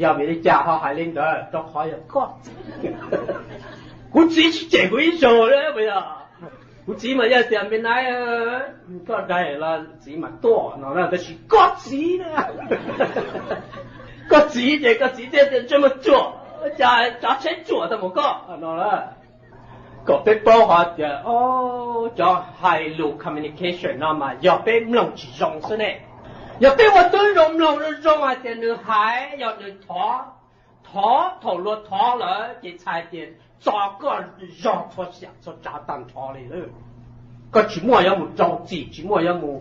Yog vim li cas ho hais li ntawd? Rau qhov yog koj txiv. Kuv txiv tsis cem kuv ib zaug li puas yog? Kuv txiv mas yog tias me nab, koj daig los txiv mas tuaj no na, tab sis koj txiv na, koj txiv ces koj txiv thiaj tias ntsej muag ruam, cas cov tsheb ruam tau mus koj no. Kom peb paub qhov tias cov hais lus communication no mas yog peb mloog tsis zoo xwb ne. Yog peb ua tib zoo mloog zoo zoo hais tias nws hais, yog nws thov, thov thaum luag thov lawm ces txhais tias txo koj zog txhua yam txhua tsav tag nrho li lawm. Koj tsis muaj yuav mus rau txim, tsis muaj yuav mus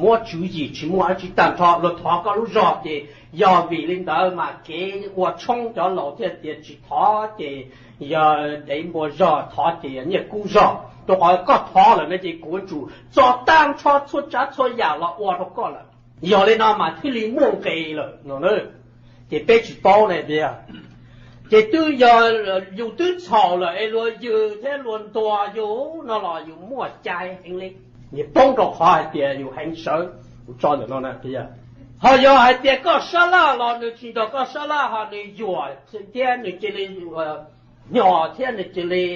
muab tswv yim, tsis muaj dab tsi, tag nrho luag thov koj lub zog ces yog vim li ntawd mas kev ua tshoob cov laus thiaj tias tsis thov ces yog dev npua zog, thov ces yog nyiaj kub zog. Rau qhov koj thov lawm no ces kuv yuav tsum txo tag nrho txhua tsav txhua yam los ua rau koj lawm. Yog li no mas thiaj li muaj nqis lawm no. Ces peb tsis paub ne tiag. Ces twb yog yus twb txhaum lawm es luag yws thiab luag ntuas yus no los yus muaj cai heev li. Yus poob rau qhov hais tias yus heev sawv, kuv tso ntawm no na tiag. Ho yog hais tias koj sab laj los nws tsis nrog koj sab laj, ho nws yuam thiab nws cia li hnyos thiab nws cia li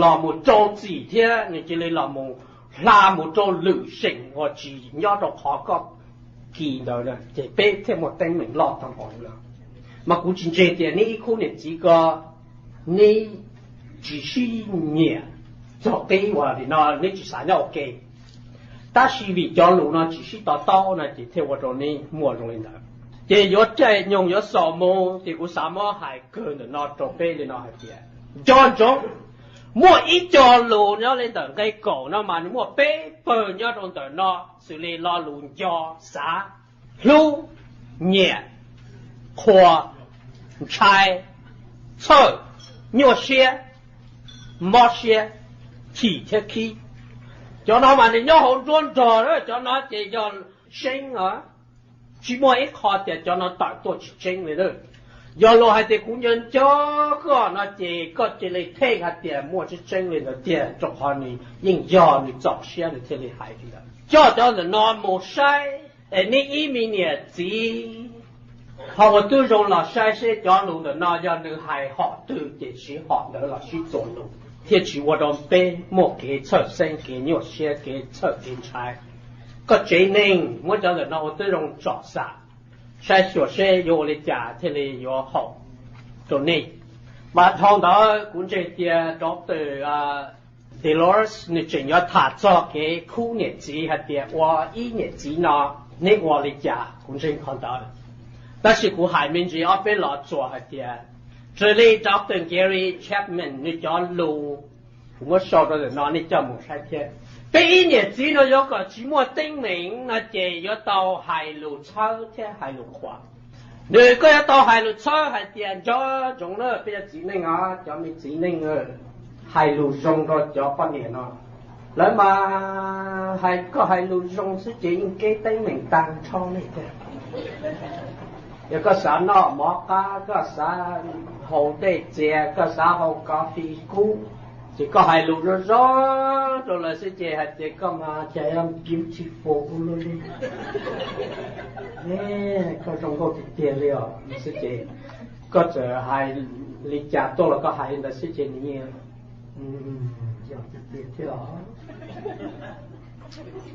los mus rau txim thiab nws cia li los mus hla mus rau lwm seem uas tsis nyob rau qhov koj kis ntawd, ces peb thiaj muaj teeb meem loj tag npaum li no. Mas kuv tsis ntseeg tias neb ib khub niam txiv ko neb tsis sib nyiam txog qib uas li no, neb tsis xav nyob ua ke. Tab sis vim cov lus no tsis sib to taub no ces thiaj ua rau neb muaj zoo li ntawd. Ces yuav caij nyoog yuav xaus mus ces kuv xav muab hais kawg ntawm no rau peb li no hais tias, nco ntsoov, muaj ib co lus nyob li ntawm nqe kaum no mas nws muaj peb pawg nyob rau ntawm no, xws li lo lus nco, xav, hlub, nyiam, qhuas, ntshai, txhawj, nyuaj siab, mob siab, chim thiab khib. Cov no mas nws nyob hauv nruab nrog, cov no ces yog tseeb os. Tsis muaj ib qho tias cov no tawm tuaj tsis tseeb li lawm. Yog luag hais tias kuv nco nco koj no ces koj cia li theej hais tias muaj tseeb tseeb li ntawd tiag, rau qhov nws yeej yog nws txaus siab nws thiaj li hais li ntawd. Coj cov ntawm no mus saib es neb ib me niam txiv ho ua tib zoo los saib seb cov lus ntawm no yog nws hais hom twg ces siv hom ntawd los sib txuas lus, thiaj tsis ua rau peb muaj kev txhawj xeeb, kev nyuaj siab, kev txhawj kev ntshai. Koj tsev neeg muab cov ntawm no ua tib zoo tsom xam, saib xyuas seb yuav ua li cas thiaj li yuav haum rau nej. Mas dhau ntawd kuv ntseeg tias Doctor Dolores nws tseem yuav tham txog kev khub niam txiv hais tias ua ib niam txiv no neb ua li cas, kuv ntseeg qhov ntawd. Tab sis kuv hais me ntsis ob peb lo txuas hais tias, raws li Doctor Gary Chapman nws cov lus, kuv muab sau rau ntawm no nej coj mus saib thiab. Peb ib niam txiv no yuav kom tsis muaj teeb meem no ces yuav tau hais lus txhawb thiab hais lus qhuas. Nws koj yuav tau hais lus txhawb hais tias, nco ntsoov na peb cov txiv neej os, cov me txiv neej, hais lus zoo rau cov poj niam no. Lawv mas hais, koj hais lus zoo xwb ces yeej keb teeb meem tag nrho li thiab. Yog koj xav noj mov qab, koj xav haus dej txias, koj xav haus coffee kub, ces koj hais lus zoo zoo rau lawv xwb ces hais tias koj mas cas yog beautiful ua luaj li, koj zoo nkauj tiag tiag li os xwb ces koj txawm hais li cas tuaj los koj hais li ntawd xwb ces nws yeej yog tiag tiag thiab os.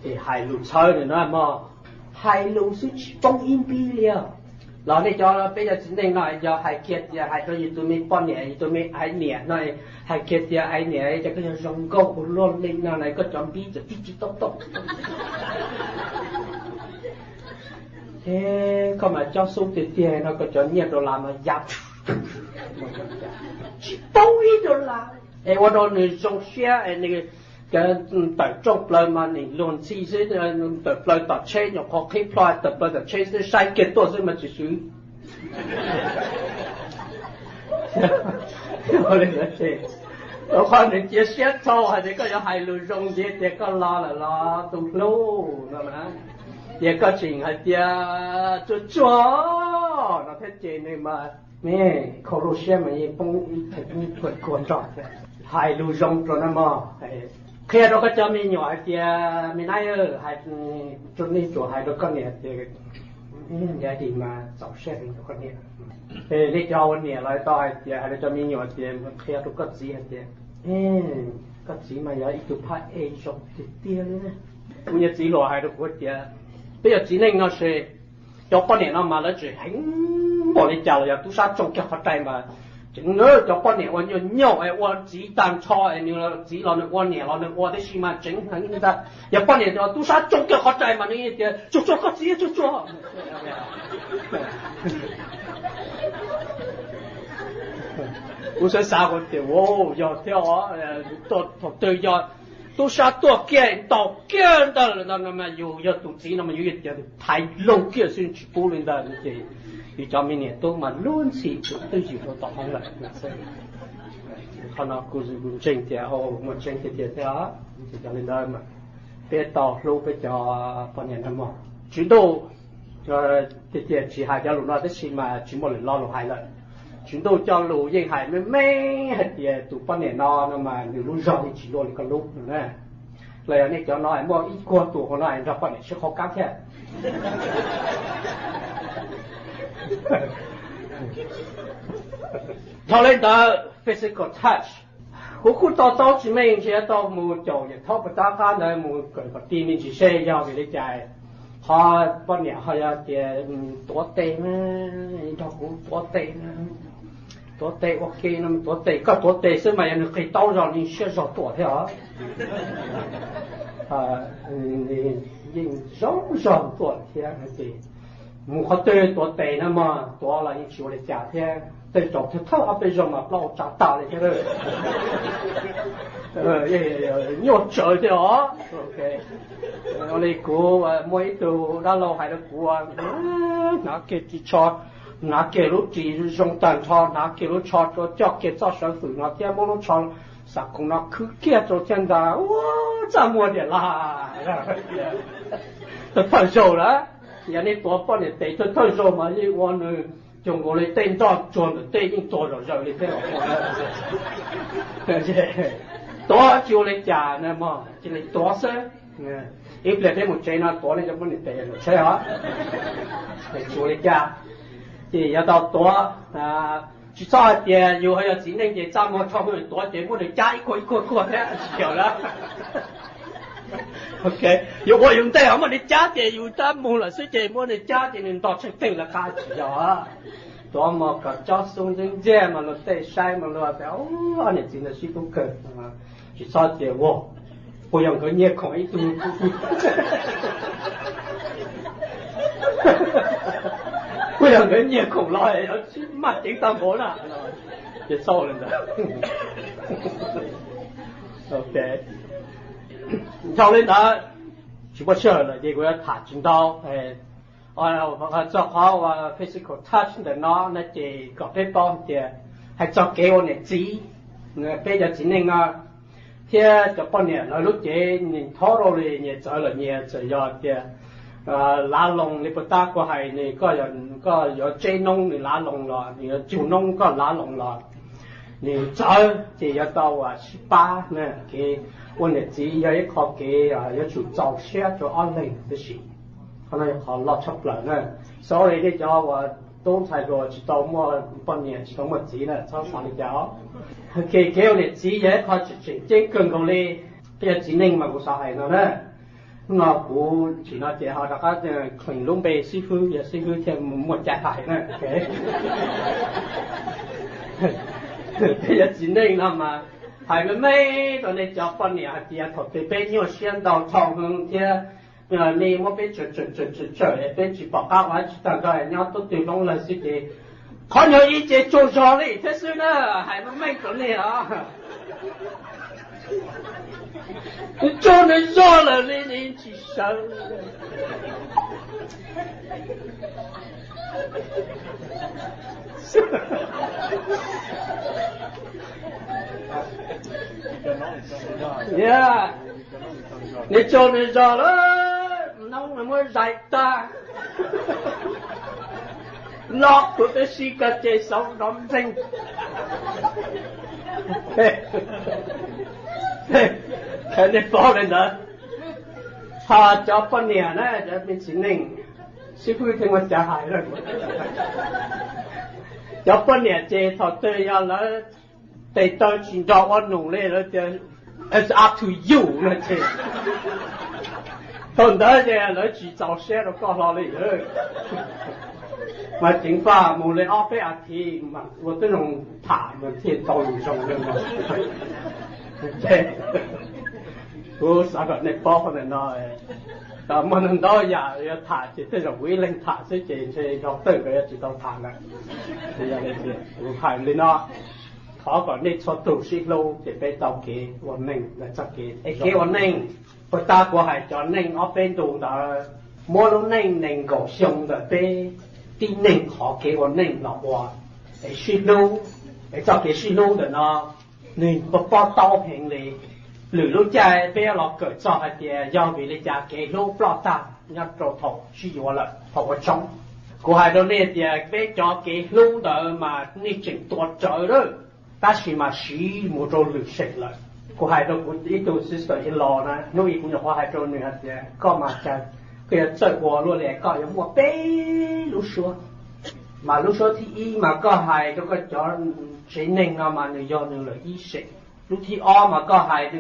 Ces hais lus txhawb no mog, hais lus xwb tsis poob ib npib li os. Los nej cov peb cov txiv neej no yog hais kiag tias hais rau yus tus me poj niam, yus tus me aiv niam no, hais kiag tias aiv niam, cas koj yog zoo nkauj ua luaj li no na, koj cov npib txawm tib tsis tau tau. Koj mas cob xub tiag tiag no, koj cov nyiaj dollar mas ya tsis poob ib dollar. Es ua rau nws zoo siab es nws tawm rooj plaws mas nws luag ntxhi xwb, tawm plaws tom tsheb nyuam qhuav qhib plho tawm plaws tom tsheb xwb, saib kiag tuaj xwb mas tsis swv. Rau qhov nws cia siab txhaum hais tias koj yuav hais lus zoo ntxiv tias koj los lawm los tus hlub no na, tias koj tseem hais tias tsuag tsuag no thiab ces nws mas, me, khaus lub siab mas yeej poob ib theem ib puas kua nrog thiab. Hais lus zoo rau na mog. Qhia rau koj cov me nyuam hais tias, me nab, hais rau nej tsuas hais rau koj niam tias, Daddy mas txaus siab heev rau koj niam. Nej cov ua niam los tau hais tias, hais rau cov me nyuam tias, qhia rau koj txiv hais tias, koj txiv mas yog ib tug phab ej zoo tiag tiag li. Kuv niag txiv hluas hais rau kuv tias, peb yog txiv neej no ces cov poj niam no mas lawv tseem heev npaum li cas los yog tub sab tsoo kiag qhov rai mas tseem, cov poj niam uas nyuaj nyuaj es ua txiv tag nrho es nws txiv los nws ua, niam los nws ua, tab sis mas tseem heev li ntag. Yog poj niam tub sab tsoo kiag qhov rai mas nws tias, tsuag tsuag koj txiv, tsuag tsuag. Kuv xav xav kuv tias, yog thiab os, thaum twg yog tub sab tuaj kiag ntaus kiag ntawd lawm ntag no mas yus yog tus txiv no mas yus yuav tias thaiv loog kiag xwb tsis pub li ntawd ces yus cov me niam tub mas luag ntxhi twb ywm rau tom hoob lawm xwb. Qhov no kuv ntseeg tias muaj tseeb tiag tiag thiab. Ces yog li ntawd mas peb tau hlub peb cov poj niam nag hmo. Tswv Ntuj tiag tiag tsis hais cov lus no tab sis mas tsis muaj lwm lo lus hais lawm. Tswv Ntuj coj lus yeej hais me me hais tias tus poj niam no no mas nws lub zog yeej tsis luaj li koj lub no na. Los yog nej cov no muaj ib cuag tus hauv no nrog poj niam sib qhaub kab thiab. Dhau li ntawd physical touch, kuv kuj to taub tsis meej ntshe tau mus caum yawm thaub puas tab qab ntawd mus kawm kom ti me ntsis seb yog vim li cas qhov poj niam ho yog tias tuav tes, nrog kuv tuav tes, tuav tes ua ke no, tuav tes, koj tuav tes xwb mas yog nws qis taub zog nws siab zog tuaj thiab os. Yeej zoo zog tuaj thiab ces mus qhov twg tuav tes na mog, tuav los yeej tsis ua li cas thiab. Tej zaum thawj thawj ob peb zaug mas plaub tsa tas li thiab. Nyuaj tsawv thiab os. Ua li kuv muaj ib tug dab laug hais rau kuv, hnav kiag ris tsho, hnav kiag lub ris zoo tag nrho, hnav kiag lub tsho rau coj kiag txoj sawv fwm no thiab muab lub tsho xam khoom no khwb kiag rau thiab ntag, ua txaj muag tiag lauj. Thawj thawj zaug lawm, yog nej tuav poj niam tes thawj thawj zaug mas yeej ua nws cuag nkaus li tej nroj tsuag ntawm tej yeej tuag zom zaws li thiab. Tuav tsis ua li cas na mog, cia li tuav xwb. Ib pliag peb mus tsev no tuav nej cov poj niam tes saib os. Tsis ua li cas, ces yuav tau tuav. Tsis txhob hais tias yus ho yog txiv neej ces txaj muag rho tuav ces muab nws cab ib kuag ib kuag kuag thiab tsis yog lawm. Yus ua yus ntej ho muab nws cab ces yus tab mus lawm xwb ces muab nws cab ces nws nto tsheej teej lawv qab tsis yog. Tuav mos kom cob xub ntxeeb ntxiag mas luag tej saib mas luag tias, ob niam txiv ntawd sib hlub kawg. Tsis txhob tias, ua, puas yog nkawd nyiag khoom ib tug, puas yog nkawd nyiag khoom los sib maj ceev tag npaum na. Ces txhob li ntawd. Dhau li ntawd, tsis muaj sij hawm lawm ces kuv yuav tham tsis ntau. Txog qhov uas physical touch ntawm no na ces kom peb paub hais tias, hais txog kev ua niam txiv, peb cov txiv neej no thiab cov poj niam lawv lub cev nws thaub rau li nyias txawv lawm nyias txawm yog tias lav loos li puas tab kuv hais nws, koj yuav tseb noob nws lav loos los nws yuav cug noob koj lav loos los nws txawv ces yuav tau uas sib pab na. Kev ua niam txiv yog ib qho kev yuav tsum txaus siab rau ob leeg tib si. Qhov no yog qhov loj tshaj plaws na. Sorry nej cov uas tub ntxhais hluas tsis tau muaj poj niam tsis tau muaj txiv na txhob xav li cas os. Kev, kev ua niam txiv yog ib qho tseem ceeb kawg nkaus li. Peb yog txiv neej mas kuv xav hais no na. Hnub no kuv tsim no ces ho rov qab kheem lub npe xib fwb, yog xib fwb thiaj muaj cai hais na. Peb yog txiv neej no mas hais me me rau nej cov poj niam hais tias thaum twg peb nyuaj siab ntau dhau heev thiab nej muab peb tsawm tsawm tsawm tsawm es peb tsis pom qab ua dab tsi tag nrho nyob tub twg hloob lawg xwb ces qhov nyuag ib ce tsaug zog li thiab xwb na. Hais meej meej rau nej os. Nws tsaug nws zog lawm li nws tsis sawv. Nws tsaug nws zog lawm, noob nws muab zais tag. Los kuv twb sib koj ces xauv nrov ntxeeg. Qhia nej paub li ntawd. Ho cov poj niam na, cov me txiv neej, Sib fwb thiaj muaj cav hais lawm. Cov poj niam ces thaum twg yog lawv tes taw tsis nrog ua nus li lawv tias, it's up to you no ces thaum ntawd ces lawv tsis txaus siab rau koj hlo li. Mas ceev faj mus li ob peb as thiv mas ua tib zoo tham mas thiaj tau zoo li no. Kuv xav kom nej paub ntawm no, muaj ntau yam yuav tham ces tej zaum kuv ib leeg tham xwb ces ntshe yog tawm nkawd yuav tsis tau tham lawm. Kuv hais li no, thov kom nej txhua tus sib hlub ces peb tau kev ua neej ntawm txoj kev. Es kev ua neej, puag ta kuv hais cov neeg ob peb ntu ntawd, muab lub neej nees nkaum xyoo ntawm peb tib neeg qhov kev ua neej los ua, es sib hlub, es txoj kev sib hlub ntawm no nws pob taub heev li. Lwm lub caij peb yuav los kawm txog hais tias yog vim li cas kev hlub ploj tag nyob rau thaum sib yuav lawm, thaum ua tshoob. Kuv hais rau nej tias peb cov kev hlub ntawd mas nej tseem tuav rawv lawm, tab sis mas siv mus rau lwm seem lawm. Kuv hais rau kuv ib tug sister in-law na, hnub ib kuv nyuam qhuav hais rau nws hais tias koj mas cas koj yuav txawj ua luaj li, koj yuav muaj peb lub suab. Mas lub suab thib ib mas koj hais rau koj cov tsev neeg no mas nws yog nws lawm ib seem. Lub thib ob mas koj hais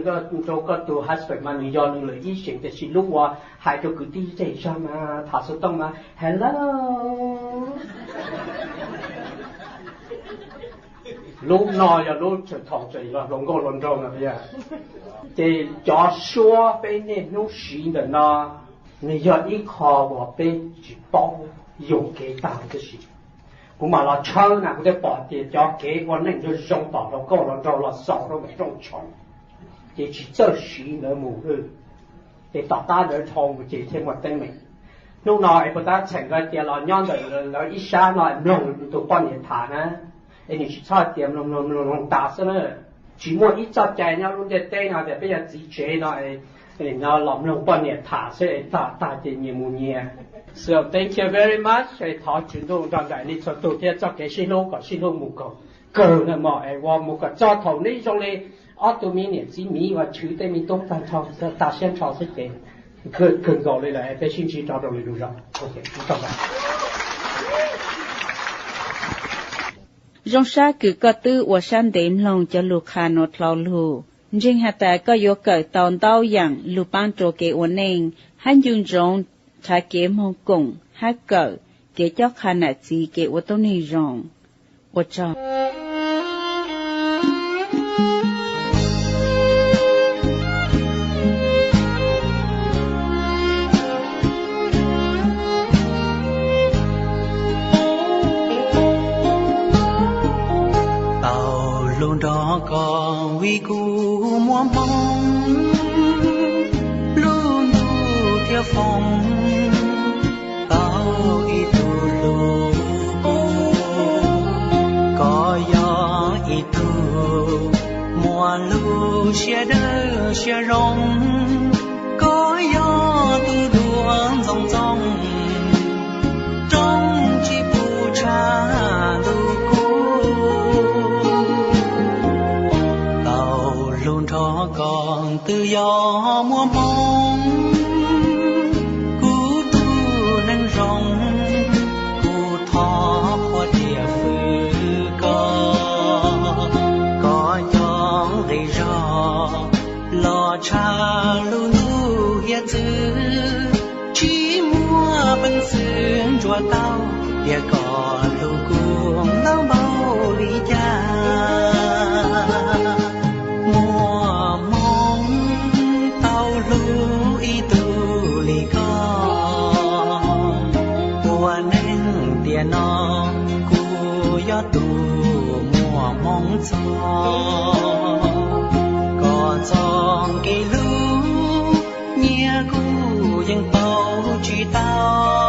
rau koj tus husband mas nws yog nws lawm ib seem, tiam sis lub uas hais rau kwv tij zej zog mas tham xov tooj mas hello. Lub no yog lub thaum tseem yog hluas nkauj hluas nraug no. Ces cov suab peb niaj hnub siv ntawm no, nws yog ib qho uas peb tsis paub, yuam kev tag huv tib si. Kuv mam los tshawb na kuv thiaj pom tias cov kev ua neej zoo zoo tom hluas nkauj hluas nraug los xaus rau nram rooj tshoob, ces tsis txawj siv ntawd mus. Ces tom qab ntawd dhau mus ces thiaj muaj teeb meem. Hnub no es puas tab txheem ko tias los nyob ntawm lawv ib sab no mloog tus poj niam tham na, es nws tsis txhob tias mloog mloog mloog tas xwb na. Tsis muaj ib txoj cai nyob lub ntiaj teb no tias peb yog txiv tsev no es no los mloog poj niam tham xwb es tag tag ces nyias mus nyias. So thank you very much, es thov Tswv Ntuj nrog nraim nej txhua tus thiab txoj kev sib hlub kom sib hlub mus kom kawg na mog, es ua mus kom txog thaum neb zoo li ob tug me niam txiv miv uas tshwv tej me tub tag nrho, tag siab nrho xwb ces kawg nkaus li lawm, peb sib ntsib rau lwm lub zog. Zoo sab kws koj twb ua sab ntev mloog cov lus qha nuav dlhau lug. Ntseeg has tas koj yuav kawm tau ntau yaam lug paab rua kev ua neej hab ncu ntsoov rhav kev moog koom hab kawm kev cob qha nam txiv kev ua tuab neeg zoo. Ua tsaug. Tau lug nrog koj vim kuv muaj hmoo, lub ntuj thiab foom tau ib tug hlub kuv. Koj yog ib tug muaj lub siab dawb siab zoo, koj yog tus duab ntxoov ntxoo, rooj tsis pum tshaj lub kub. Tau lug nrog koj twb yog muaj hmoo, kuv tug neej zoo, kuv thov qhuas tias fwm koj. Koj cov nqi zog los tshaj lub ntuj hiav txwv, tsis muaj peev xwm ntsuas tau tias koj hlub kuv ntau npaum li cas. Muaj hmoo tau hlub ib tug li koj, ua neej tiam no kuv yog tus muaj hmoo txog. Koj txoj kev hlub nyias kuj yeej paub tsis tau.